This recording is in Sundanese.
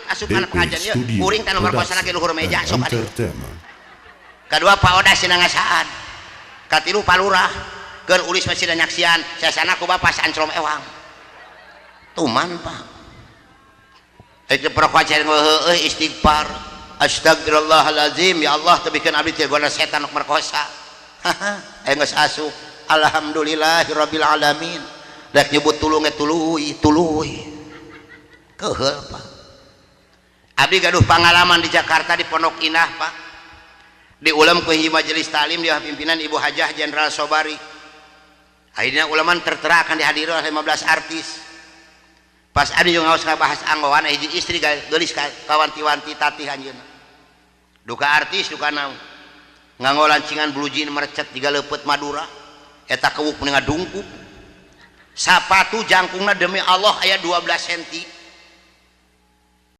asup kana DP pengajian ieu Studio kuring teh nomor kosana ge luhur meja and sok ka dieu. Entertainment. Kadua Pak Oda sina ngasaan, katilu Pak Lurah keur ulis masih nyaksian sasana ku bapak sanclom ewang tuman Pak. Itu perokok heueuh istighfar, astagfirullahalazim, ya Allah tebikeun abdi teh goda setan nu merkosa. Haha, geus asup, alhamdulillahirabbil alamin. Rek nyebut tulung ge tuluy tuluy keheul Pak. Abdi gaduh pengalaman di Jakarta di Pondok Indah Pak, di ulam ku hiji majelis talim di pimpinan Ibu Hajah Jenderal Sobari. Akhirnya ulaman tertera akan dihadiri oleh 15 artis. Pas abdi juga ngaos ngabahas anggoan, hiji istri geulis kawanti-wanti tatih anjeunna duka artis duka naon, nganggo lancingan blue jean merecet jiga leupeut Madura eta kewuk mending ngadungkuk, sapatu jangkungna demi Allah aya 12 cm.